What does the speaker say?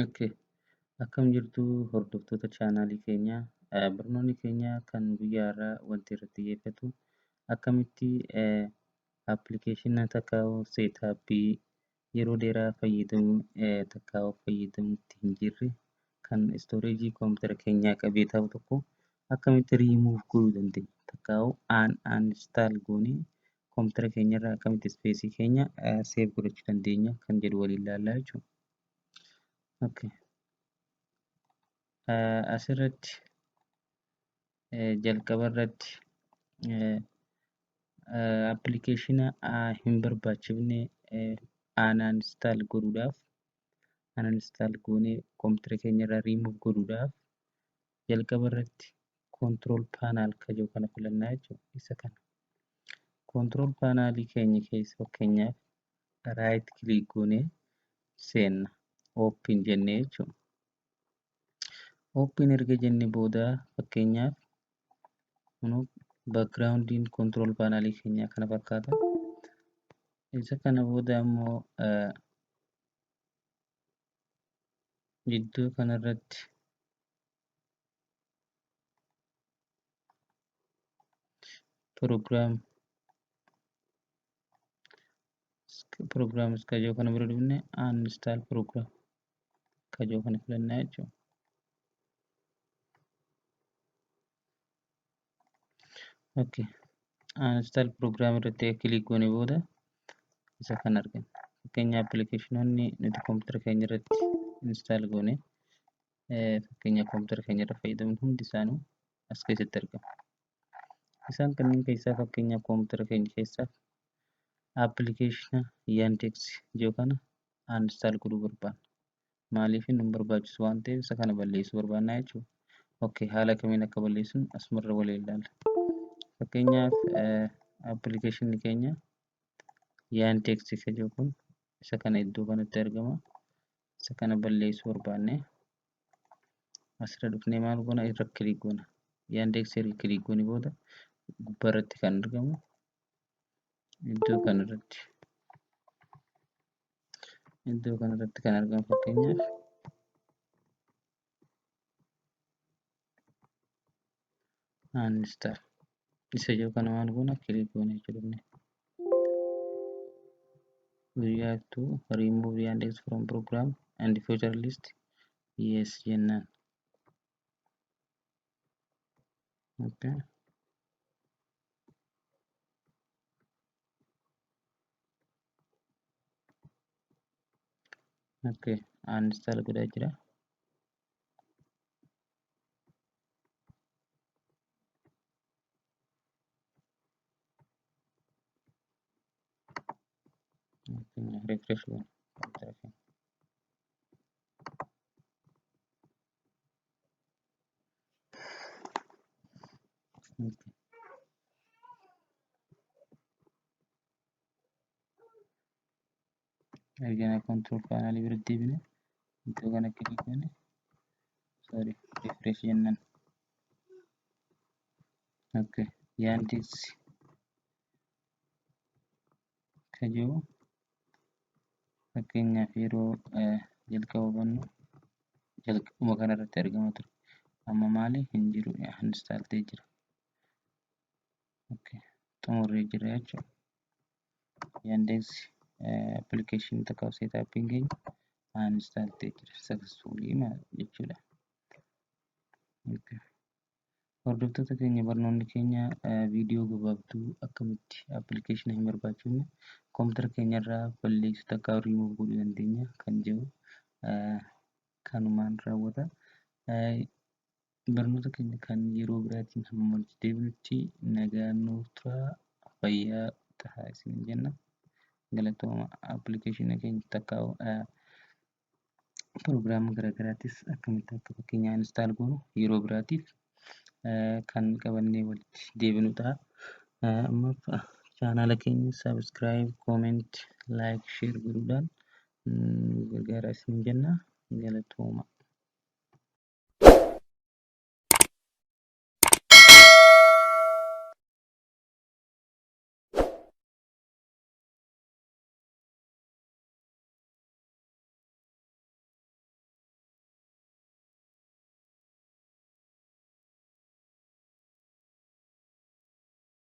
Okay. Akkam jirtu hordoftoota chaanaalii keenyaa. Barnoonni keenya kan guyyaa har'aa wanti irratti xiyyeeffatu akkamitti appilikeeshina takka seetaappii yeroo dheeraa fayyadamuu takka fayyadamuutti hin jirre kan istooreejii koompitara keenyaa qabee taa'u tokko akkamitti riimuuf godhuu dandeenya, takka uninstall goonee koompitara keenyarraa akkamitti ispeesii keenya save godhachuu dandeenya kan jedhu waliin ilaallaa jechuudha. Okay. Asirratti jalqaba irratti appilikeeshina hin barbaachifne uninstall godhuudhaaf, uninstall goonee koompitara keenya irraa remove godhuudhaaf jalqaba irratti control panel ka jedhu kana filannaa jechuudha. Isa kana control panelii keenya keessa fakkeenyaaf right click goonee seenna, open jennee jechuudha. Open erga jenne booda fakkeenyaaf kunoo backgroundiin control panelii keenyaa kana fakkaata. Isa kana booda ammoo jidduu kanarratti programs ka jedhu kana bira dhufne uninstall program ka jedhu kana filannaa jechuudha. Okay. Uninstall program irratti click goone booda isa kana arganna. Fakkeenya appilikeeshinoonni nuti koompitara keenya irratti install goone, fakkeenya koompitara keenya irra fayyadamnu hundi isaanii as keessatti argamu. Isaan kanneen keessaa fakkeenya koompitara keenya keessaa appilikeeshina Yandex jedhu kana uninstall godhuu barbaanna. Maaliif nu barbaachisu waan ta'eef isa kana balleessuu barbaanna jechuudha. Okay, haala kamiin akka balleessinu asumarra waliin ilaalla. Fakkeenyaaf appilikeeshinni keenya Yandex jedhu kun isa kana iddoo kanatti argama. Isa kana balleessuu barbaanne asirra dhufnee maal goona, irra click goona. Yandex erga click goone booda gubbaarratti kan argamu iddoo kanarratti kan argamu fakkeenyaaf uninstall isa jedhu kana maal goona, click goone jechuudha. We have to remove Yandex from program and future list, yes jennaan. Okay. Okay, uninstall godhaa jira. Refresh goona. Okay. Erga control panel bira deebine iddoo kana click goone, sorry, refresh jennaan. Okay, Yandex ka jedhu fakkeenyaaf yeroo jalqaba bannu jalqabuma kanarratti argama ture. Amma maali hin jiru, uninstall ta'ee jira. Okay, xumurree jira jechuudha. Yandex application takka setupiin keenya uninstall ta'ee jira successfully jechuudha. Okay. Hordoftoota keenya, barnoonni keenya viidiyoo gabaabduu akkamitti appilikeeshina hin barbaachifne koompitara keenya irraa balleessuu takka rimuuf godhuu dandeenya kan jedhu kanumaan raawwata. Barnoota keenya kan yeroo biraatiin hamma walitti deebinutti nagaan nuuf turaa, fayyaa tahaa isin jenna. Galatooma. Appilikeeshina keenya takka piroogiraama garaagaraatis akkamitti akka fakkeenyaa install goonu yeroo biraatiif kan qabannee walitti deebinu ta'a. Ammaaf chaanaala keenya subscribe, comment, like, share godhuudhaan gargaaraa isin jenna. Galatooma.